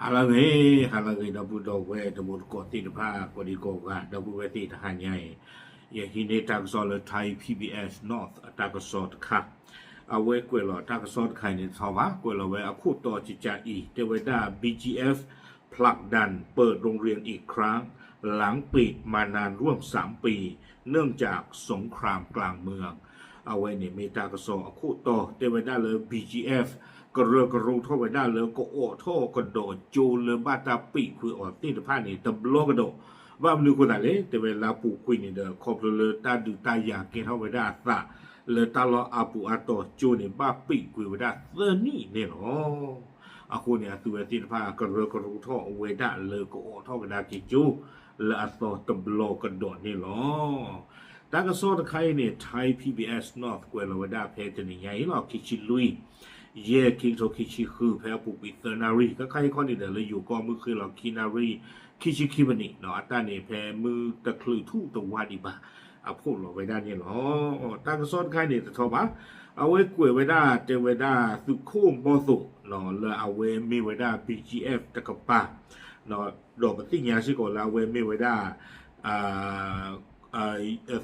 ဟါလၢအဂ့ၤ, ဟါလၢအဂ့ၤ ဒီပုၢ်ဒီဝဲၢ်တံၤသကိးသ့ၣ်တဖၣ် ကိးဒံကိးဂၤ ဒီပုၢ်ဝဲၢ်သ့ၣ်တဟါညါအံၤ, ယဟံးန့ၢ်တၢ်ကစီၣ်လၢ Thai PBS North အတၢ်ကစီၣ်တခါ, အဝဲကွဲးလီၤတၢ်ကစီၣ်တခါအံၤန့ၣ်တထီဘၣ်, ကွဲးလီၤဝဲအခိၣ်တီကကးအံၤ တဲဝဲဒၣ် BGF ผลักดันเปิดโรงเรียนอีกครั้ง หลังปิดมานานร่วมสามปี เนื่องจากสงครามกลางเมือง အဝဲန့ၣ်မ့ၢ်တၢ်ကစီၣ်အခိၣ်တီ တဲဝဲဒၣ်လၢ BGF ကရၢကရိထီၣ်ဝဲဒၣ်လၢကအိးထီၣ်ကဒီးကၠိလၢဘၣ်တၢ်ပံာ်ကွံာ်အီၤသ့ၣ်တဖၣ်န့ၣ် တဘျီကဒီး, ဘၣ်မနုၤအဃိသတးလဲၣ်, တဲဝဲလၢအပူၤကွံာ်န့ၣ်ဒီး ခီဖျိလၢတၢ်ဒုးတၢ်ယၤကဲထီၣ်ဝဲဒၣ်အသး လၢတၢ်လီၢ်အါပူၤအါတီၤကၠိန့ၣ် ဘၣ်ပံာ်ကွံာ်ဝဲဒၣ်သၢနံၣ်န့ၣ်လီၤ. အဃိန့ၣ် အသုဝဲသ့ၣ်တဖၣ်ကရၢကရိထီၣ်ဝဲဒၣ်လၢကအိးထီၣ်ကဒါက့ၤကၠိ လၢအသီတဘျီကဒီးန့ၣ်လီၤ. တၢ်ကစီၣ်တခါအံၤန့ၣ် Thai PBS North ကွဲးလီၤဝဲဒၣ်ဖဲတနံၤညါအံၤလီၤ ခံဆံလွံၢ် ယဲၢ် ခံကထိခံဆံဃု ဖဲအပူၤကွံာ်သၢနၣ်ရံၣ်, ခဲခါအံၤခီန့ၣ်ဒီး လၢယိၤကီၢ်မုၢ်ဃ့လီၤ ခံနၣ်ရံၣ် ခံဆံခံမံးနံး, အတၢ်န့ၣ်ဖဲမုၢ်တချုးထူၣ်တဝါဒံးဘၣ် အဖီၣ်လီၤဝဲဒၣ်န့ၣ်လီၤ. တၢ်ကစီၣ်တခါအံၤန့ၣ်တထီဘၣ်, အဝဲကွဲးဝဲဒၣ် တဲဝဲဒၣ်သုးခိၣ်မီၢ်သိး လၢအဝဲမ့ၢ်ဝဲဒၣ် BGF တကပၤ ဒီးပသ့ၣ်ညါစ့ၢ်ကီးလၢအဝဲမ့ၢ်ဝဲဒၣ်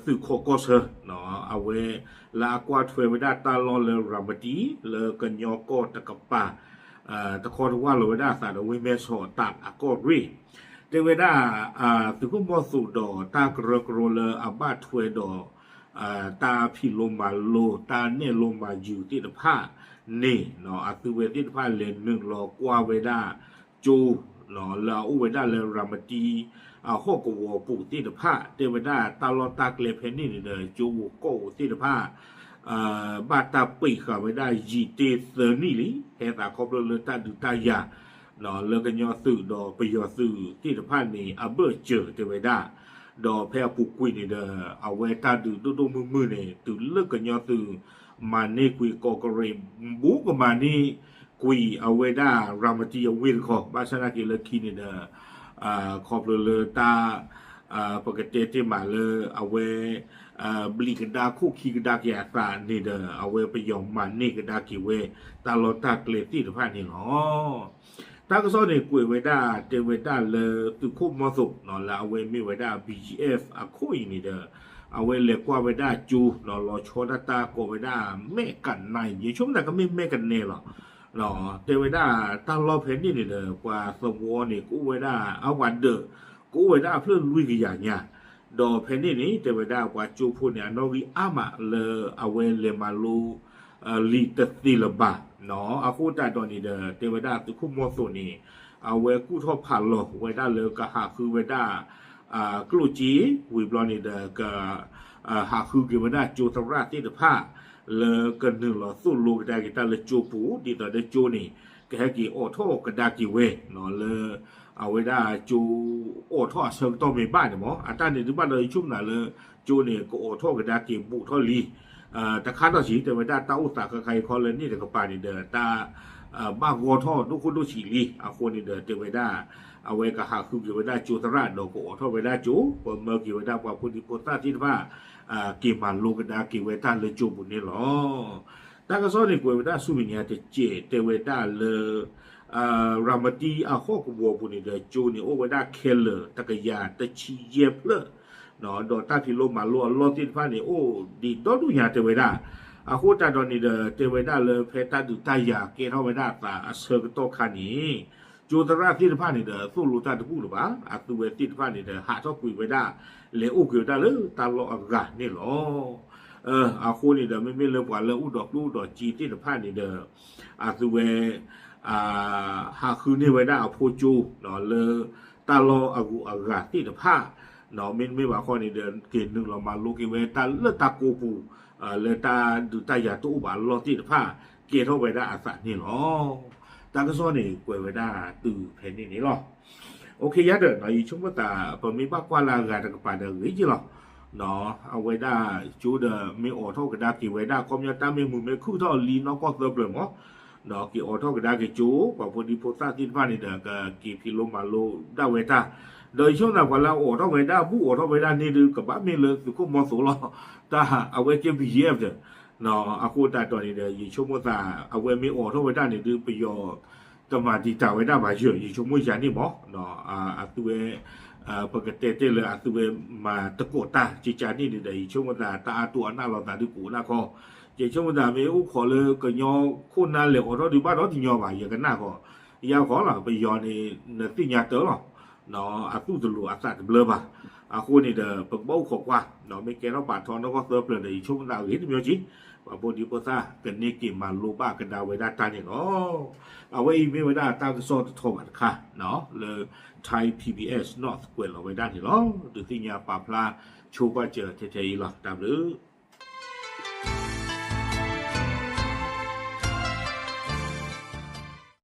သုးခိးကီၢ်ဆၢ, အဝဲလၢအကွၢ်ထွဲဝဲဒၣ်တၢ်လီၢ်လၢရၤမတံ လၢကညီကီၢ်တကပၤ တခီတဝၢ်လီၤဝဲဒၣ်အသးဒီးဝ့ၢ်မဲၢ်ဆီးတးအကီၢ်ရ့ၣ်, တဲဝဲဒၣ် သုးခိၣ်မီၢ်သိးဒီးတၢ်ကရၢကရိလၢအဘၣ်ထွဲဒီး တၢ်ဖံးလိမၤလိ တၢ်နဲၣ်လိမၤယုၤသ့ၣ်တဖၣ်န့ၣ် အသုဝဲသ့ၣ်တဖၣ်လဲၤနုာ်လီၤကွၢ်ဝဲဒၣ်ကၠိ လၢအအိၣ်ဝဲဒၣ်လၢရၤမတံ အဟီၣ်ကဝီၤပူၤသ့ၣ်တဖၣ် တဲဝဲဒၣ်တၢ်လီၢ်တၢ်ကျဲဖဲန့ၣ်န့ၣ်ဒီး ကၠိဧိၤကီၢ်ဧိၤသ့ၣ်တဖၣ် ဘၣ်တၢ်ပံာ်ဃာ်ဝဲဒၣ်ယံာ်တ့ၢ်သၢနံၣ်လံ, ဟဲသးခီဖျိလၢတၢ်ဒုးတၢ်ယၤ လၢကညီသုးဒီးပယီၤသုးသ့ၣ်တဖၣ်န့ၣ် အဘၢၣ်စၢၤတဲဝဲဒၣ်, ဒီးဖဲအပူၤကွံာ်န့ၣ်ဒီး အဝဲတၢ်ဒုးဒိၣ်ဒိၣ်မုၢ်မုၢ်န့ၣ် တုၤလၢကညီသုး မၤန့ၢ်ကွံာ်ကီးကရ့ၣ် ဘူးကမၤန့ၢ်ကွံာ်အဝဲဒၣ်ရၤမတံအဝ့ၢ်တခီ, ဘၣ်ဆၣ်သနာ်က့လၢခံန့ၣ်ဒီး ခီဖျိလၢတၢ် ပကတဲတ့ၢ်မးလၢအဝဲ ဘျံးကဒါခိၣ်ခံကဒါက့ၤအသးန့ၣ်ဒီး အဝဲပယီၤမၤန့ၢ်ကဒါက့ၤဝဲ တၢ်လီၢ်တၢ်ကျဲသ့ၣ်တဖၣ်န့ၣ်လီၤ. တၢ်ကစီၣ်န့ၣ်ကွဲးဝဲဒၣ် တဲဝဲဒၣ်လၢသုးခိၣ်မီၢ်သိး လၢအဝဲမ့ၢ်ဝဲဒၣ် BGF အခိၣ်အံၤန့ၣ်ဒီး အဝဲလဲၤကွၢ်ဝဲဒၣ်ကၠိ လီၤဆီဒၣ်တၢ်ကိးဝဲဒၣ် မဲၣ်ကနဲ ယဆိကမိၣ်သးကမ့ၢ်မဲၣ်ကနဲလီၤ. တဲဝဲဒၣ်တၢ်လီၢ်ဖဲန့ၣ်န့ၣ်ဒီး ပှၤသဝီန့ၣ် ကအိၣ်ဝဲဒၣ် အပှၤဒၢး ကအိၣ်ဝဲဒၣ်အဖျၢၣ်လွံၢ်ကယၤညါ, ဒီးဖဲန့ၣ်န့ၣ် တဲဝဲဒၣ်ပှၤကၠိဖိန့ၣ် အနီၣ်ဂံၢ်အါမးလၢအဝဲလဲၤမၤလိ လံာ်တသ့လၢၤဘၣ်. အဃိသတးဒီးန့ၣ်ဒီး တဲဝဲဒၣ်သုးခိၣ်မီၢ်သိးန့ၣ် အဝဲကူၣ်ထီၣ်ဖးလီၤဝဲဒၣ်လၢကဟးဃုဝဲဒၣ် ကျိၣ်စ့ ဝံၤဘျီန့ၣ်ဒီး က ဟးဃုက့ၤဝဲဒၣ်ကၠိသရၣ်သ့ၣ်တဖၣ် လၢကနုာ်လီၤသိၣ်လိကဒါက့ၤတၢ်လၢကၠိပူၤ ဒ်သိးဒီးကၠိန့ၣ် ကဟဲက့ၤအိးထီၣ်ကဒါက့ၤဝဲ လၢ အဝဲဒၣ်ကၠိအိးထီၣ်အဆၢကတီၢ်မ့ၢ်ဘၣ်န့ၣ်မး အတၢ်န့ၣ်ဒုးဘၣ်ဒီးယဆိကမိၣ်လၢ ကၠိန့ၣ် ကအိးထီၣ်ကဒါက့ၤဘူးထီၣ်လံ တခါထီၣ်ဆံး တဲဝဲဒၣ်တၢ်အိၣ်သးခဲခါအံၤခီလၢန့ၣ်တကပၤန့ၣ်ဒီး တၢ် ဘၣ်ဂီၢ်ထီၣ်ဒိၣ်ခိၣ်ဒိၣ်ဆံးလံ အဃိန့ၣ်ဒီး တဲဝဲဒၣ် အဝဲကဟးဃုက့ၤဝဲဒၣ်ကၠိသရၣ်ဒီးကအိးထီၣ်ဝဲဒၣ်ကၠိ ပမၢက့ၤဝဲဒၣ်ပှၤဖိဒံဖိသၣ်သ့ၣ်တဖၣ် က့ၤမၤလိကဒါက့ၤဝဲတၢ်လၢကၠိပူၤန့ၣ်လီၤ. တၢ်ကစီၣ်န့ၣ်ကွဲးဝဲဒၣ်ဆူမဲာ်ညါတစဲး တဲဝဲဒၣ်လၢ ရၤမတံအဟီၣ်ကဝီၤပူၤန့ၣ်ဒီး ကၠိန့ၣ်အိၣ်ဝဲဒၣ်ခဲလၢာ်တကယၤတဆံယဲၢ်ဖျၢၣ် ဒီးတၢ်ဖံးလိမၤလိအလီၢ်သ့ၣ်တဖၣ်န့ၣ် အိၣ်ဒံးဒီဒူၣ်ညါတဲဝဲဒၣ်. အဃိသတးဒီးန့ၣ်ဒီး တဲဝဲဒၣ်လၢဖဲတၢ်ဒုးတၢ်ယၤကဲထီၣ်ဝဲဒၣ်အသးအဆၢကတီၢ်ခါန့ၣ် ကၠိသရၣ်သ့ၣ်တဖၣ်န့ၣ်ဒီး သိၣ်လိတၢ်တဘူၣ်လၢၤဘၣ်. အသုဝဲသ့ၣ်တဖၣ်န့ၣ်ဒီး ဟးထီၣ်ကွံာ်ဝဲဒၣ် လဲၤအိၣ်က့ၤဝဲဒၣ်လၢတၢ်လီၢ်အဂၤန့ၣ်လီၤ. အဃိန့ၣ်ဒီး မ့မ့ၢ်လၢပှၤလၢအိၣ်ဒီးကျိၣ်ဒီးစ့သ့ၣ်တဖၣ်န့ၣ်ဒီး အသုဝဲ ဟးဃုန့ၢ်ဝဲဒၣ်အဖိကၠိ လၢတၢ်လီၢ်အဂုၤအဂၤသ့ၣ်တဖၣ် မ့တမ့ၢ်ဘၣ်ဃီန့ၣ်ဒီး က့ၤနုာ်လီၤမၤလိက့ၤဝဲတၢ်လၢတၢ်ကိးပူၤ လၢတၢ်ဒုးတၢ်ယၤတအိၣ်ဘၣ်အလီၢ်သ့ၣ်တဖၣ် ကဲထီၣ်ဝဲဒၣ်အသးန့ၣ်လီၤ. တၢ်ကစီၣ်န့ၣ် ကွဲးဝဲဒၣ်တုၤဖဲန့ၣ်န့ၣ်လီၤ. ယဆိကမိၣ်သး ပမ့ၢ်ဘၣ်ကွၢ်လၢအဂၤတကပၤဒီးဂ့ၤက့လီၤ. အဝဲဒၣ်ကၠိဒီးမ့ၢ်အိးထီၣ်ကဒါက့ၤဝဲဒၣ် ခီပညီတၢ်မ့ၢ်မုာ်မ့ၢ်ခုၣ်ထီၣ်လံနီၢ်ကီၢ်သၢပျၢၤမး က့ၤအိးထီၣ်ကဒါက့ၤကၠိ ပှၤဖိဒံဖိသၣ်သ့ၣ်တဖၣ်န့ၣ်ဒီး ကက့ၤဖံးလိမၤလိဒၣ်ဝဲတၢ် ဒီးယဆိကမိၣ်သး ပှၤလၢအအိးထီၣ်ဝဲဒၣ်ဘူးအိးထီၣ်ဝဲဒၣ်န့ၣ်ဒုး ကဘၣ်မ့ၢ်လၢသုးခိၣ်မီၢ်သိးလီၤ. တၢ်အဝဲကဲ BGF ဒီး အဃိသတးဒီးန့ၣ်ဒီး ယဆိကမိၣ်သး အဝဲမ့ၢ်အိးထီၣ်ဝဲဒၣ်န့ၣ်ဒုး ပယီၤ တမၤဒံးတၢ်ဝဲဒၣ်ဘၣ်ယဲၢ် ယဆိကမိၣ်ယၤန့ၣ်မး, အသုဝဲ ပကတဲတဲလၢအသုဝဲမၤတကိးတၢ်ကကန့ၣ်န့ၣ်ဒီး ယဆိကမိၣ်သးတၢ်အါတူၢ်အနၢ်လီၤသးဒုးကအိၣ်နၢ်ခီ, ယဆိကမိၣ်သးမ့ၢ်အိၣ်ခိးလၢကညီခိၣ်နၢ်လဲၤအိးထီၣ်ဒုးဘၣ်ဒီးတညီဘၣ် ယကနၣ်ဃီ, ယၤဃီလီၤ ပယီၤန့ၣ် နသ့ၣ်ညါတၢ်လီၤ အသူၣ်တလိၤအသးတဘျၢဘၣ်. အဃိန့ၣ်ဒီး ပကဘၣ်အိၣ်ခိးကွၢ်, မ့ၢ်ကဲထီၣ်ပာ်ထီၣ်နီၢ်ကီၢ်သၢဖျၢၣ်ဒီး ယဆိကမိၣ်သးဂ့ၤတမံၤက့ၤ, ပှၤဖိဒံဖိသၣ်ကန့ၢ်က့ၤမၤလိဘၣ်ကဒါဝဲဒၣ်တၢ်န့ၣ်လီၤ. အဝဲအံၤမ့ၢ်ဝဲဒၣ်တၢ်ကစီၣ်တထီၣ်ဘၣ်တခါ လၢ Thai PBS North ကွဲးလီၤဝဲဒၣ်န့ၣ်လီၤ. ဒုးသ့ၣ်ညါပာ်ဖျါဆိပာ်စၢၤထဲထဲအံၤလီၤ. တၢ်ဘျုး